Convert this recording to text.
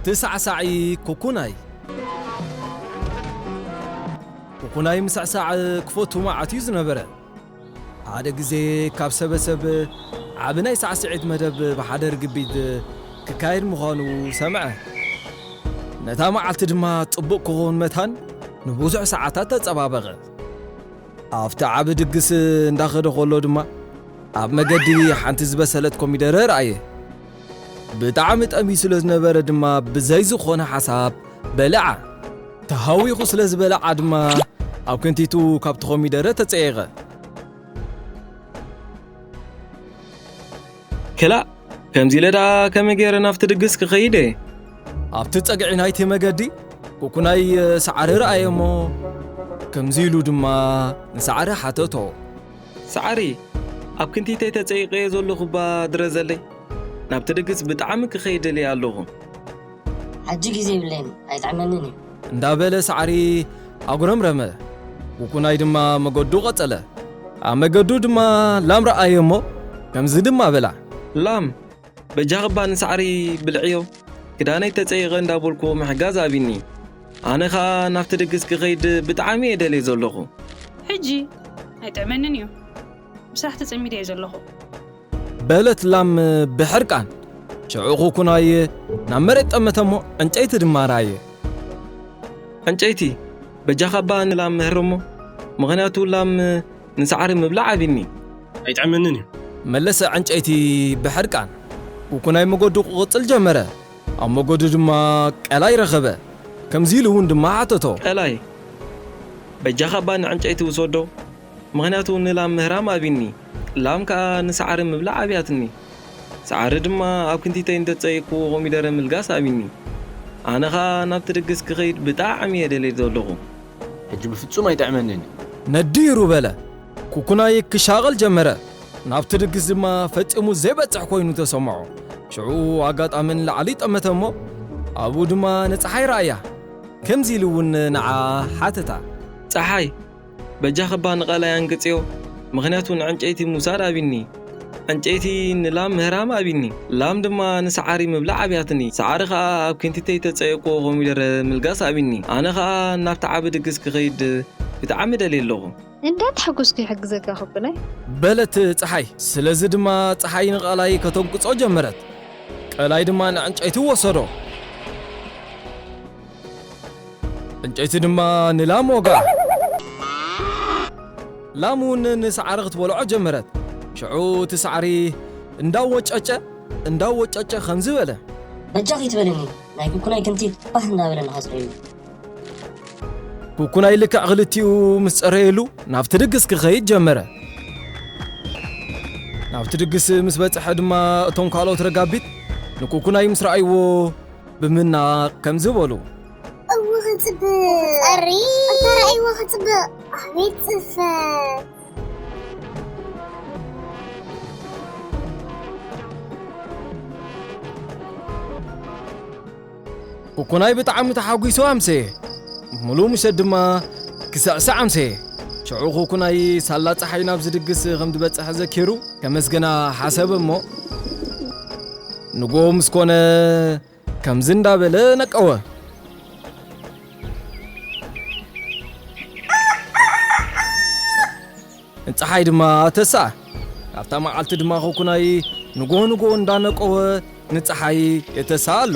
ተሳዕሳዒ ኩኩናይ። ኩኩናይ ምስዕሳዕ ክፈቱ መዓት እዩ ዝነበረ። ሓደ ግዜ ካብ ሰበሰብ ዓቢ ናይ ሳዕስዒት መደብ ብሓደ ርግቢት ክካየድ ምዃኑ ሰምዐ። ነታ መዓልቲ ድማ ጽቡቕ ክኸውን መታን ንብዙሕ ሰዓታት ተጸባበቐ። ኣብቲ ዓቢ ድግስ እንዳኸደ ከሎ ድማ ኣብ መገዲ ሓንቲ ዝበሰለት ኮሚደረ ረኣየ። ብጣዕሚ ጠምዩ ስለ ዝነበረ ድማ ብዘይ ዝኾነ ሓሳብ በልዓ። ተሃዊኹ ስለ ዝበልዓ ድማ ኣብ ክንቲቱ ካብቲ ኮሚደረ ተጸየቐ። ክላእ፣ ከምዚ ኢለ ደኣ ከመይ ገይረ ናብቲ ድግስ ክኸይድ እየ? ኣብቲ ጸግዒ ናይቲ መገዲ ኩኩናይ ሳዕሪ ረኣየ እሞ ከምዚ ኢሉ ድማ ንሳዕሪ ሓተቶ። ሳዕሪ፣ ኣብ ክንቲተይ ተጸይቐ እየ ዘለኹ እባ ድረዘለይ። ናብቲ ድግስ ብጣዕሚ ክኸይድ ደልየ ኣለኹ። ሕጂ ግዜ የብለይን፣ ኣይጥዕመንን እዩ። እንዳበለ ሳዕሪ ኣጉረምረመ። ኩኩናይ ድማ መገዱ ቀጸለ። ኣብ መገዱ ድማ ላም ረኣየ እሞ ከምዚ ድማ በላ። ላም፣ በጃኽባ ንሳዕሪ ብልዕዮ፣ ክዳነይ ተጸይቐ እንዳበልኩ ምሕጋዝ ኣብኒ። ኣነ ኸኣ ናብቲ ድግስ ክኸይድ ብጣዕሚ እየ ደልየ ዘለኹ። ሕጂ ኣይጥዕመንን እዩ፣ ብስራሕ ተጸሚደ እየ ዘለኹ። በለት ላም ብሕርቃን። ሽዑ ኩኩናይ ናብ መሬት ጠመተ እሞ ዕንጨይቲ ድማ ረኣየ። ዕንጨይቲ፣ በጃኻባ ንላም ህርሞ፣ ምኽንያቱ ላም ንሳዕሪ ምብላዕ ኣብኒ። ኣይጥዕመንን እዩ። መለሰ ዕንጨይቲ ብሕርቃን። ኩኩናይ መገዱ ክቕጽል ጀመረ። ኣብ መገዱ ድማ ቀላይ ረኸበ። ከምዚ ኢሉ እውን ድማ ሓተቶ። ቀላይ፣ በጃኻባ ንዕንጨይቲ ውሰዶ፣ ምኽንያቱ ንላም ምህራም ኣብኒ፣ ላም ከኣ ንሳዕሪ ምብላዕ ኣብያትኒ። ሳዕሪ ድማ ኣብ ክንቲተይ እንተጸይቅኩ ኮሚደረ ምልጋስ ኣብኒ። ኣነ ኸኣ ናብቲ ድግስ ክኸይድ ብጣዕሚ እየ ደልየ ዘለኹ። ሕጂ ብፍጹም ኣይጥዕመንን እዩ። ነዲሩ በለ። ኩኩናይ ክሻቐል ጀመረ። ናብቲ ድግስ ድማ ፈጺሙ ዘይበጽሕ ኮይኑ ተሰምዖ። ሽዑ ኣጋጣሚ ንላዕሊ ጠመተ እሞ ኣብኡ ድማ ንጸሓይ ረኣያ። ከምዚ ኢሉ እውን ንዓ ሓተታ። ጸሓይ፣ በጃኽባ ንቐላይ ኣንግጽዮ፣ ምኽንያቱ ንዕንጨይቲ ምውሳድ ኣብኒ። ዕንጨይቲ ንላም ምህራም ኣብኒ፣ ላም ድማ ንሰዓሪ ምብላዕ ኣብያትኒ። ሰዓሪ ኸኣ ኣብ ክንቲተይ ተጸየቅዎ ኮሚደረ ምልጋስ ኣብኒ። ኣነ ኸኣ ናብቲ ዓቢ ድግስ ክኸይድ ብጣዕሚ ደልየ ኣለኹ። እንዳ ተሓጎስኩ ይሕግዘካ ኩኩናይ። በለት ጸሓይ። ስለዚ ድማ ጸሓይ ንቐላይ ከተንቅጾ ጀመረት። ቀላይ ድማ ንዕንጨይቲ ወሰዶ። ዕንጨይቲ ድማ ንላም ወግኣ። ላም እውን ንሰዓሪ ክትበልዖ ጀመረት። ሽዑ እቲ ሰዓሪ እንዳወጨጨ እንዳወጨጨ ከምዚ በለ። በጃኺ ትበልኒ ናይ ኩኩናይ ክንቲት ባህ እንዳበለ ንኸጽረየሉ። ኩኩናይ ልክዕ ክልቲኡ ምስ ጸረየሉ ናብቲ ድግስ ክኸይድ ጀመረ። ናብቲ ድግስ ምስ በጽሐ ድማ እቶም ካልኦት ረጋቢት ንኩኩናይ ምስ ረኣይዎ ብምናቕ ከምዚ በሉ። እው ክጽብቕ ጸሪ እንተረኣይዎ ክጽብቕ ኣቤት ጽፈት። ኩኩናይ ብጣዕሚ ተሓጒሱ ኣምሰየ። ምሉእ ምሸት ድማ ክስዕስዕ ኣምሰየ። ሽዑ ኩኩናይ ሳላ ጸሓይ ናብዚ ድግስ ከም ዝበጽሐ ዘኪሩ ከመስግና ሓሰበ እሞ ንግሆ ምስ ኮነ ከምዚ እንዳበለ ነቀወ። ንጸሓይ ድማ ተስኣ። ኣብታ መዓልቲ ድማ ኹኩናይ ንግሆ ንግሆ እንዳነቀወ ንጸሓይ የተስኣ ኣሎ።